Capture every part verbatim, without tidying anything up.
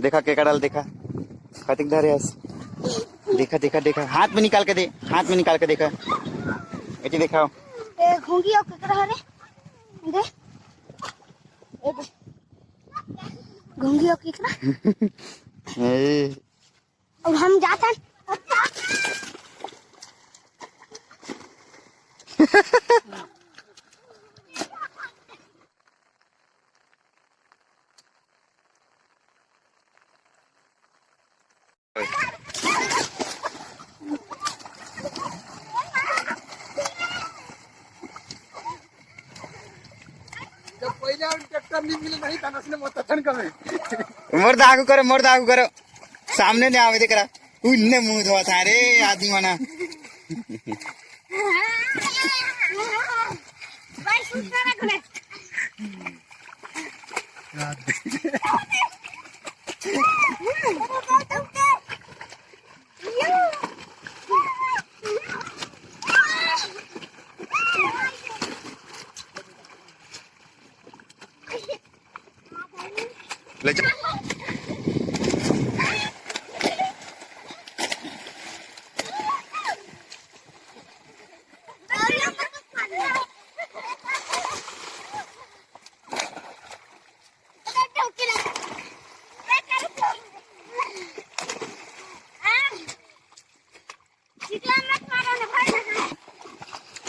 देखा केकरा ल, देखा कतिक धरे हस। देखा, देखा, देखा, हाथ में निकाल के दे, हाथ में निकाल के देखा। एती देखाओ। ए, घोंगी अउ केकरा हरे? दे। ए, दे। घोंगी अउ केकरा? ए। अब हम जाथन। जब पहले हम ट्रैक्टर नहीं मिले नहीं था, नसने मत थन कमे। मोर दागू करो, मोर दागू करो। सामने नहीं आवे देख रहा। उन्ने मुंह धोता रे आदमी मना। भाई, सूट करा घुरे। ले जा।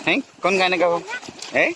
हैं? कौन गाने का वो? हैं?